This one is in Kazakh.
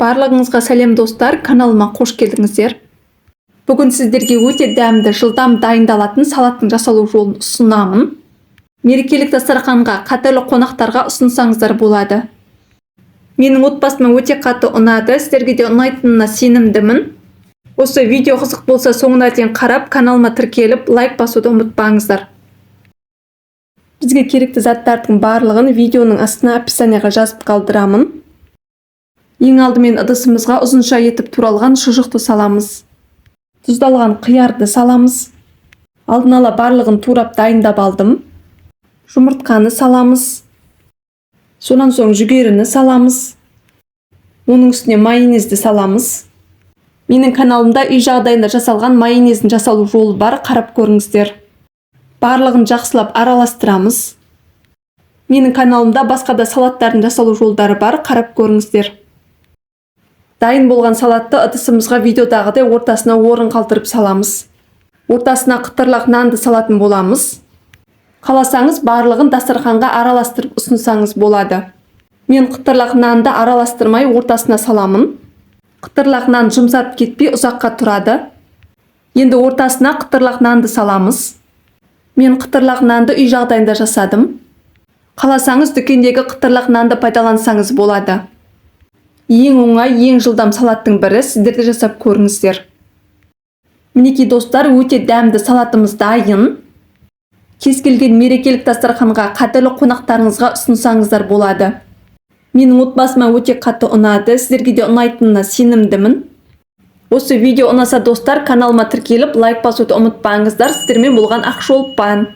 Барлығыңызға сәлем, достар! Каналыма қош келдіңіздер! Бүгін сіздерге өте дәмді, жылдам дайындалатын салаттың жасалу жолын ұсынамын. Мерекелік дастарханға, қадірлі қонақтарға ұсынсаңыздар болады. Менің отбасыма өте қатты ұнады, сіздерге де ұнайтынына сенімдімін. Осы видео қызық болса, соңына дейін қарап, каналыма тіркеліп, лайк басуды ұмытпаңыздар. Бізге керекті заттардың барлығын видеоның астына, описанияға жазып қалдырамын. Ең алдымен ыдысымызға ұзынша етіп туралған шұжықты саламыз. Тұздалған қиярды саламыз. Алдын ала барлығын турап, дайындап алдым. Жұмыртқаны саламыз. Сонан соң жүгеріні саламыз. Оның үстіне майонезді саламыз. Менің каналымда үй жағдайында жасалған майонездің жасалу жолы бар, қарап көріңіздер. Барлығын жақсылап араластырамыз. Менің каналымда басқа да салаттардың жасалу жолдары бар, қарап көріңіздер. Дайын болған салатты ыдысымызға видеодағыдай ортасына орын қалдырып саламыз. Ортасына қытырлақ нанды салатын боламыз. Қаласаңыз, барлығын дастарханға араластырып ұсынсаңыз болады. Мен қытырлақ нанды араластырмай, ортасына саламын. Қытырлақ нан жұмсарып кетпей, ұзаққа тұрады. Енді ортасына қытырлақ нанды саламыз. Мен қытырлақ нанды үй жағдайында жасадым. Қаласаңыз, дүкендегі қытырлақ нанды пайдалансаңыз болады. Ең оңай, ең жылдам салаттың бірі, сіздер де жасап көріңіздер. Мінекей, достар, өте дәмді салатымыз дайын. Кез келген мерекелік дастарханға, қадірлі қонақтарыңызға ұсынсаңыздар болады. Менің отбасыма өте қатты ұнады, сіздерге де ұнайтынына сенімдімін. Осы видео ұнаса, достар, каналыма тіркеліп, лайк басуды ұмытпаңыздар. Сіздермен болған Ақшолпан.